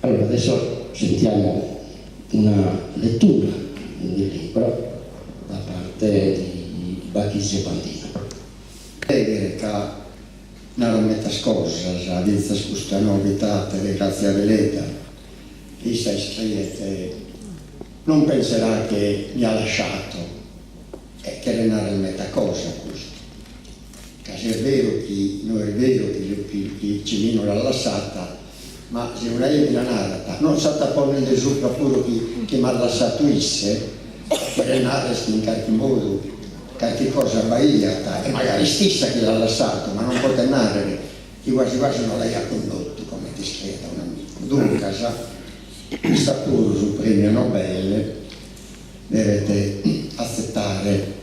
Allora adesso sentiamo una lettura del libro da parte di Bachisio Bandinu. Lèghere ca narat metas cosas, fintzas custa novidade de Grazia Deledda, issa iscriet Non penserà che mi ha lasciato e cheret narrer meta cosa custu, ca si est beru chi no est beru chi Cimino l'at lassata, ma si una 'emina narat non s'at a ponner de supra puru chi m'at lassatu isse, cheret narrer chi in carchi modu carchi cosa b'aiat e magari est issa chi l'at lassatu, ma non potet narrer chi quasi quasi no l'aiat connotu, comente iscriet a un'amigu. Duncas, issa puru su premiu Nobel devet atzetare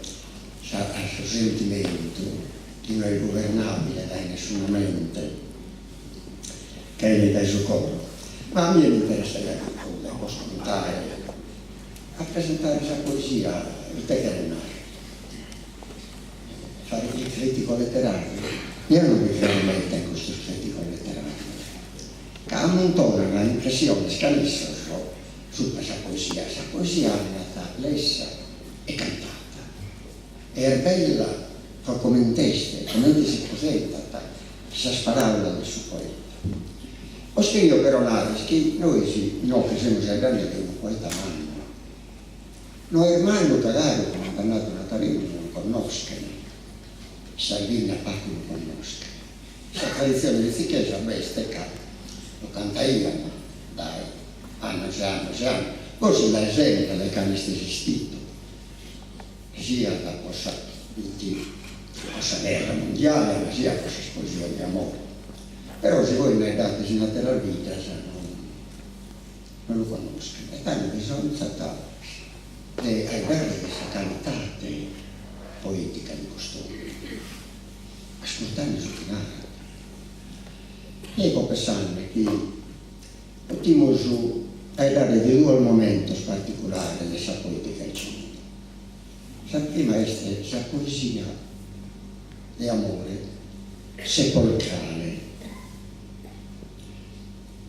su sentimentu chi no est guvernabile dae nessuna mente ca 'enit dae su coro. Ma a mie m'interessaiat de bos contare, a presentare sa poesia, ite cheret narrer? Fare il critico letterario? Eo non bi creo meda in custos criticos letterarios, ca ammuntonan impressiones canissos subra sa poesia. Sa poesia andat lessa e cantata, e est bella pro coment'est, comente si presentat sas paraulas de su poeta. Bos cherio però narrer chi nois inoghe semus faeddende de unu poeta mannu, No est mannu ca galu, comente at nadu Natalinu, no lu connoschen. In Sardigna pagu lu connoschen. Sa traditzione bitzichesa b'est ca lu cantaian dae annos e annos e annos, forsis dae sempre, dae cando est esistidu, siat pro sa pro sa gherra mundiale, ma siat pro sas poesias de amore. Però si poi faeddades in ateras biddas no No lu connoschen e tando bisonzat de faeddare de sa calidade poetica de cust'omine, ascurtende su chi narat. Eo pessande chi potimus faeddare de duos momentos particulares de sa poetica 'e Cimino. Sa prima est sa poesia de amore sepolcrale.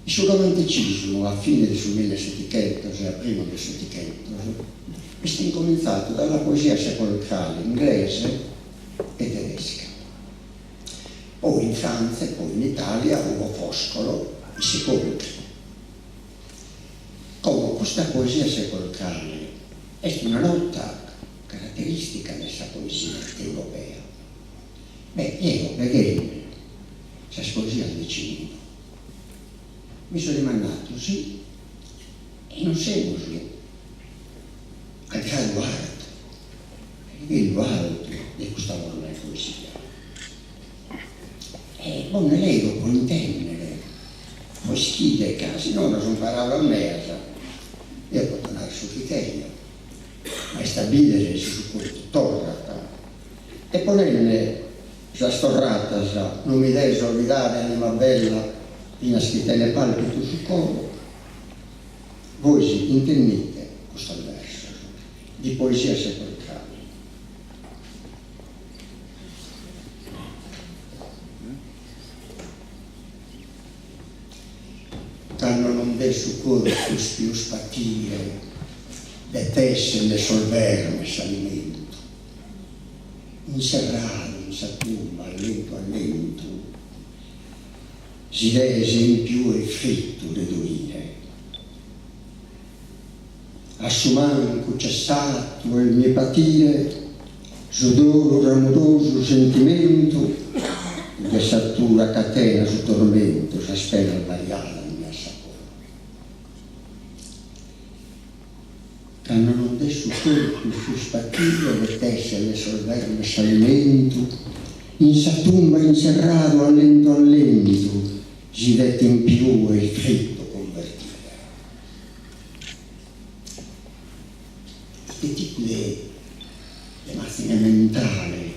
In su romanticismu, a fine de su millesettichentos e a primos de s'ottichentos, est incomintzadu dalla poesia sepolcrale inglese e tedesca. Poi in Frantza e poi in Italia Ugo Foscolo, i sepolcri. Como custa poesia sepolcrale est una nota carateristica de sa poesia europea. Beh, eo leghende sas poesias de Cimino mi so dimandadu si non semus a gradu artu, a livellu altu de custa forma 'e poesia. E bos nde lego pro intèndere, pro ischire ca si nono sunt paràulas meas, eo poto narrer su chi cherjo, ma est a bìdere si su contu torrat. E ponende sas torratas non mi des olvidare anima bella finas chi tenet palpitu su coro, vois intendite custos versos di poesia sepolcrale. Cando non det su corpus pius patire det esser de sos vermes s'alimentu. Inserradu in sa tumba a lentu a lentu si des in piuer frittu reduire. A su mancu cessatu est mi patire su dolu d'amurosu sentimentu de sa dura catena su tormentu sas penas variadas mi assaporo. Cando non det su corpus pius patire det esser de sos vermes s'alimentu, in sa tumba inserradu a lentu a lentu si det in piuer frittu convertire. Ite tipu de de mazine mentale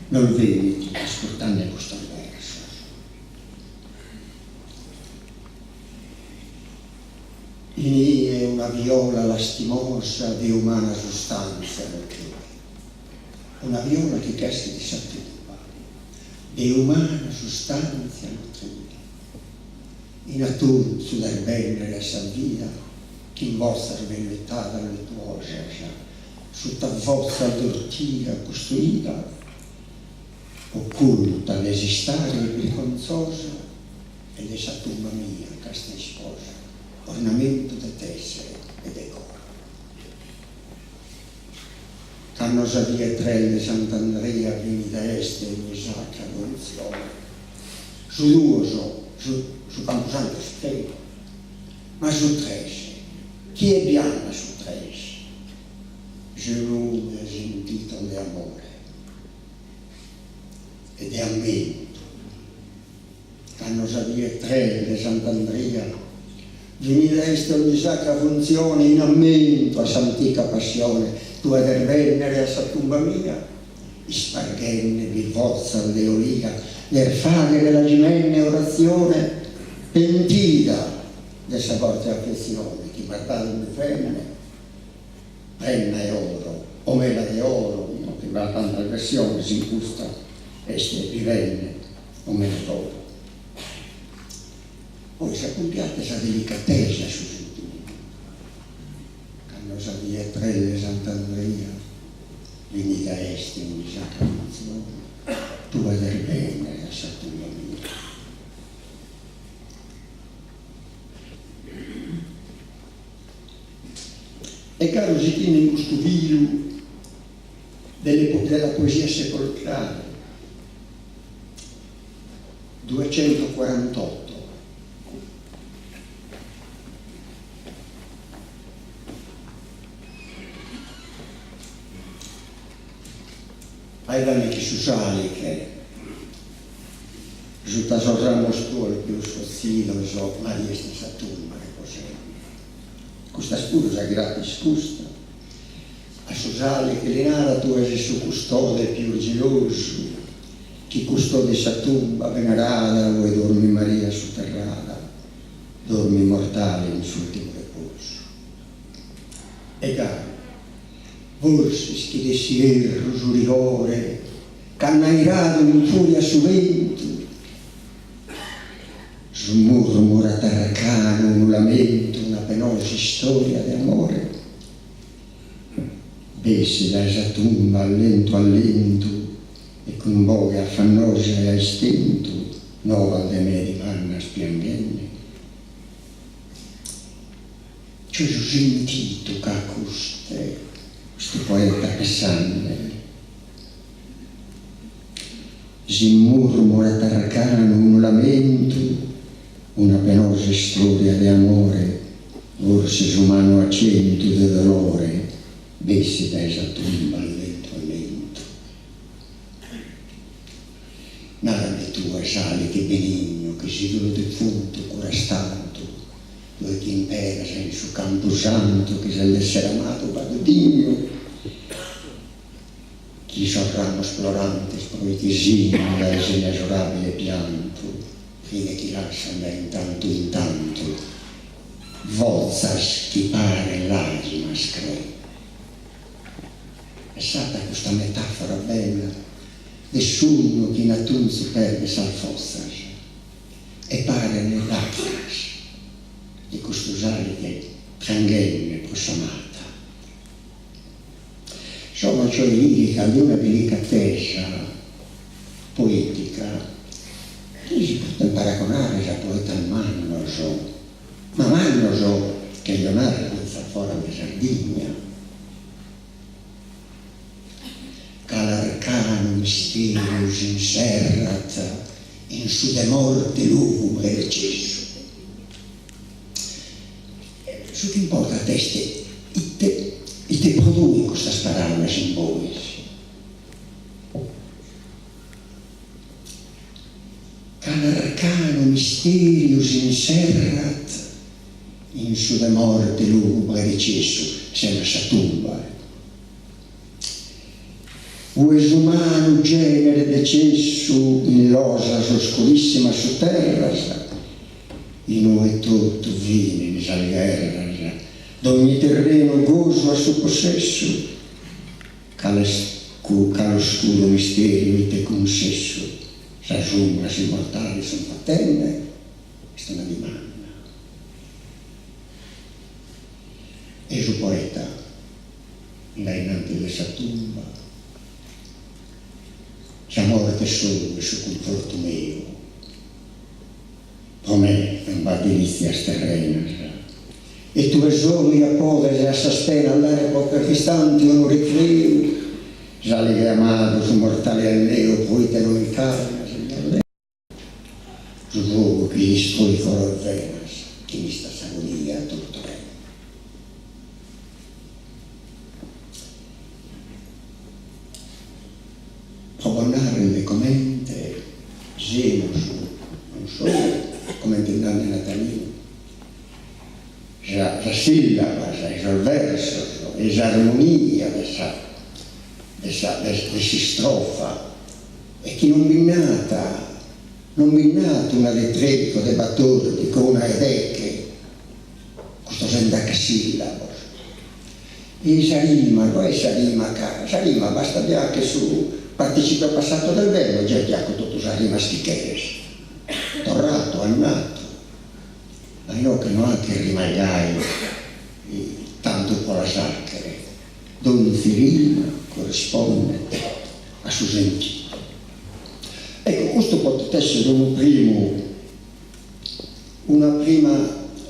nos benit ascurtende custos versos? Inie una viola lastimosa de umana sustanzia nutrida. Una viola chi creschet in sa tumba, de umana sustanzia nutrida. In atunzu dês bènnere a sa vida chin fozas velluttadas luttuosas, sutta fozas d'ortiga costoida, occulta dês istare e birgonzosa e de sa tumba mia casta isposa, ornamentu det èssere e decoro. Cando sa die tres de Sant'Andria finida est ogni sacra funzione, su duos su su campusantu est prenu, ma su tres, chie bi andat su tres? Su nume sentidos de amore e de ammentu. Cando sa die tres de Sant'Andria finida est ogni sacra funzione in ammentu a s'antica passione tue des bennere a sa tumba mia isparghendebi fozas de olia des faghere lagrimende orazione pentida de sa forte affezione chi m'as dadu vivende Penna 'e oro o mela de oro, no chi b'at tantas versiones in custa est vivende o mela d'oro. Poi s'acumpiat sa delicatesa su sentimentu, cando sa die tres de Sant'Andria finida est ogni sacra funzione, tue des bennere a sa tumba mia. E galu sighende in custu filu della poesia sepolcrale, duecentocuarantotto. Faeddende chi su sàliche suta sos ramos tuos pius fozidos, Maria est in sa tumba reposende. Custa est puru sa gratis custa. A su sàliche li narat tue ses su custode pius gelosu chi custodit sa tumba venerada ue dormit Maria sutterrada, dormit mortale in s'ultimu reposu. E galu, forsis chi de s'ierru su rigore cando airadu infuria su bentu, Su murmurat arcanu unu lamentu una penosa istoria de amore. Bessi dae sa tumba a lentu a lentu e cun boghe affannosa e a istentu novas de me dimandas pianghende. Cioè su sentidu ch'at custe custu poeta pessande. Si murmurat arcanu unu lamentu, una penosa istoria de amore, forsis umanu acentu de dolore, bessit dae sa tumba a lentu a lentu. Narami tue, sàliche benignu, chi s'idulu defuntu curas tantu, tue chi imperas in su campusantu chi ses d'essere amadu pagu dignu, Chi sos ramos plorantes pro disignu dae s'inesorabile piantu, prite chi lassan dae intantu in tantu fozas chi paren lagrimas crê. Pessade a custa metafora bella de s'unnu chi in atunzu perdet sas fozas e paren lagrimas de custu salighe pranghende pro sa mata. Sono cioè lirica de una delicatesa poetica chi si poden paragonare a poetas mannos, ma mannos cherjo narrer fintzas fora de Sardigna. Cal'arcanu misteriu s'inserrat in su de morte lugubre recessu. Su chi importat est ite ite produin custas paraulas in bois. Cal'arcanu misteriu s'inserrat in su de morte lugubre recessu, sempre sa tumba, ue s'umanu genere decessu in losas oscurissimas suterras, inue totu finin sas gherras, dogni terrenu gosu a su possessu, cale cal'oscuru misteriu ite cunsessu sas umbras immortales sun fatende? Est una dimanda. E su poeta, in dae innantis de sa tumba, Sa morte solu est su cunfortu meu, pro me non b'at delìtzias terrenas, e tue solu ja podes a sas penas dare pro carch'istante unu recreu, s'àlighe amadu su mortale anneu proite no incarnas, signor Deu, su fogu chi distruit coro e venas chi m'istat s'agonia torturende. Pro bos narrer de comente semus, non solu comente nande Natalinu, sas sillabas e sos versos e s'armonia de sa de sa de s'istrofa e chi non bi nd'at non bi nd'at una de trèighi o de batòrdighi o una 'e deghe, custos endecasillabos. E sa rima, no est sa rima ca, sa rima bastat de 'acher su participio passato del verbo e già ti 'aco totu sas rimas chi cheres. Torrato, annato. Ma inoghe no 'aches rimas gai tantu pro las 'achere. Donzi rima corrispondet a su sentidu. Ecco, custu potet esser unu primu Una prima,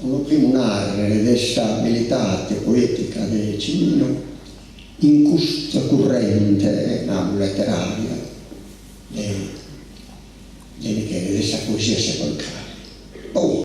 unu primu nàrrere de s'abilidade poètica de Cimino in custa currente, namus, leterària de de Michele, de sa poesia sepolcrale. Poi.